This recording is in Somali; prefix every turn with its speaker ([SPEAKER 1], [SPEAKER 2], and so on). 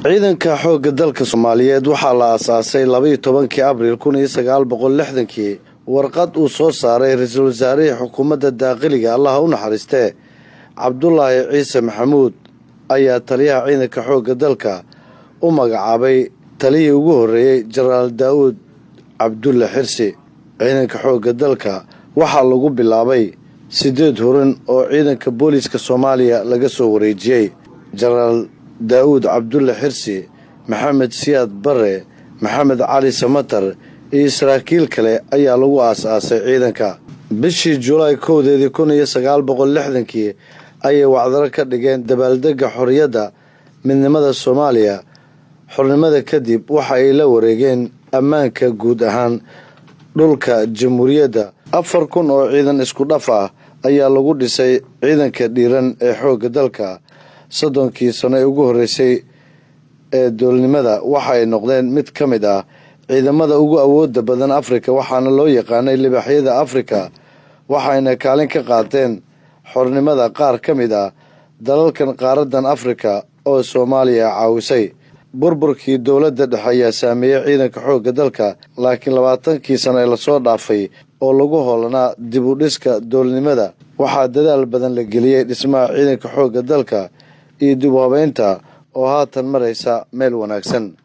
[SPEAKER 1] Ciidanka Xoogga Dalka Soomaaliyeed waxaa la aasaasay 12-kii Abriil 1960-kii. Warqad uu soo saaray ra-iisul wasaarihii xukuumadda daaqiliga, Allaha u naxariistee, Cabdulaahi Ciise Maxamuud, ayaa taliyaha ciidanka xoogga dalka u magacaabay taliyihii ugu horreeyey, Jenaraal Daa'uud Cabdulle Xirsi. Ciidanka xoogga dalka waxaa lagu bilaabay siddeed hurin oo ciidanka booliiska Soomaaliya laga soo wareejiyey. Jenaraal Daa'uud Cabdulle Xirsi, Maxamed Siyaad Barre, Maxamed Cali Samatar iyo saraakiil kale ayaa lagu aas-aasay ciidanka. Bishii Julaay 1-deedii 1960-kii ayay wacdaro ka dhigeen dabaaldegga xorriyadda midnimada Soomaaliya. Xornimada kadib waxa ay la wareegeen ammaanka guud ahaan dhulka jamhuuriyadda. 4000 oo ciidan isku dhaf ah ayaa lagu dhisay ciidanka dhiiran ee xoogga dalka. 30-kii sano ee ugu horreysay ee dowladnimada waxa ay noqdeen mid ka mid ah ciidamada ugu awooda badan Afrika, waxaana loo yaqaanay Libaaxyada Afrika, waxayna kaalin ka qaateen xornimada qaar ka mid ah dalalkan qaaradan Afrika oo Soomaaliya caawisay. Burburkii dowladda dhexe ayaa saameeyey ciidanka xoogga dalka, laakiin 20-kii sano ee lasoo dhaafay oo lagu hoolanaa dib u dhiska dowladnimada, waxaa dadaal badan la geliyey dhismaha ciidanka xoogga dalka iyo dib u habeynta oo haatan maraysa meel wanaagsan.